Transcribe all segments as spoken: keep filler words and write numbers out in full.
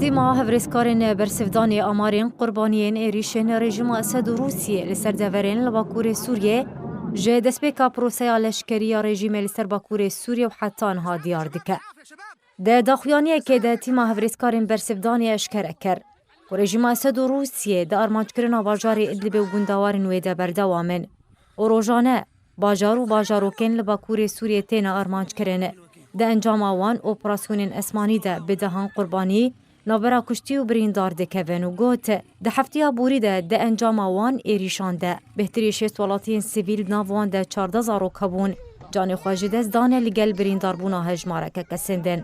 Tîma hevrêzkarên bersivdanê amarên qurbaniyên êrîşên rejîma Esed û Rûsiyê li ser deverên li Bakurê Sûriyê ji destpêka proseya leşkerî ya rejîmê li ser Bakurê Sûriyê û heta niha diyar dike. Di daxuyaniyekê de tîma hevrêzkarên bersivdanê eşkere kir ku rejîma Esed û Rûsiyê di armanckirina bajarê Idlibê û gundewarên wê de berdewam in û rojane bajar û bajarokên li Bakurê Sûriyê têne armanckirin. Di encama wan operasyonên esmanî de bi dehan qurbanî navbera kuştî û birîndar dikevin û got, di heftiya borî de di encama wan êrîşan de bêhtirî şêst welatiyên sivîl di nav wan de çardeh zarok hebûn, canê xwe ji dest dane li gel birîndarbûna hejmareke kesên din.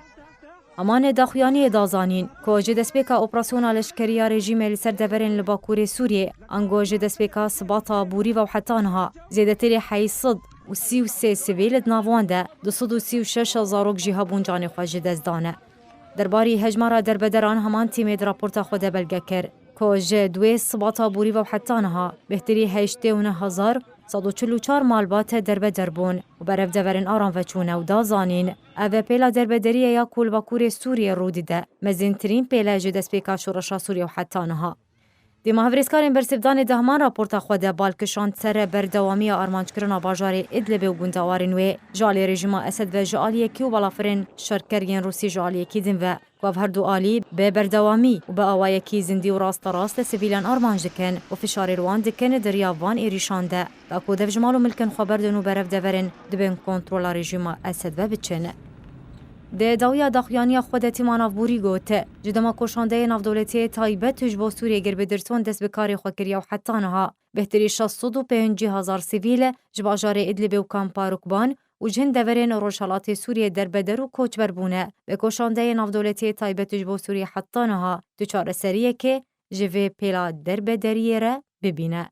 Amanê daxuyaniyê da zanîn ku ji destpêka operasyona leşkerî ya rejîmê li ser deverên li Bakurê Sûriyê, ango ji destpêka sibata borî ve û heta niha, zêdetirî heyî sed û sî û sê sivîl di nav wan de du sed û sî û şeş zarok jî hebûn canê xwe ji dest dane. Derbarî hejmara derbederan heman tîmê di raporta xwe de belge kir ku ji duê sibata borî ve û heta niha bêhtirî heştê û neh hezar sed û çil û çar malbat derbeder bûn û berevdeverên aran veçûne û da zanîn, ev pêla derbederiyê ya ku li Bakurê Sûriyê rû dide, mezintirîn pêle ji destpêka şoreşa Sûriyê û heta niha. Dêma hevrêzkarên bersivdanê di heman raporta xwe de bal kişand ser berdewamiya armanckirina bajarê Idlibê û gundewarên wê ji alî rejîma Esed ve ji aliyekî û balafirên şerker yên Rûsî ji aliyekî din ve, ku ev her du alî bi berdewamî û bi awayekî zindî û rasterast sivîlan armanc dikin û fişarê li wan dikin di riya van êrîşan de, da ku dev ji mal û milkên xwe berdin û berevdeverin di bin kontrola rejîma Esed ve biçin. Di dawiya daxuyaniya xwe de tîma navborî got, ji dema koşandeyê navdewletiyê taybet ji bo Sûriyê Girbidirson dest bi karê xwe kiriye û heta niha bêhtirî şeş sed û pêncî hezar sivîl ji bajarê Idlibê û kampa Rukban û ji hin deverên rojhelatê Sûriyê derbeder û koçber bûne. Bi koşandeyê navdewletiyê taybet ji bo Sûriyê heta niha tu çareseriyekê ji vê pêla derbederiyê re bibîne.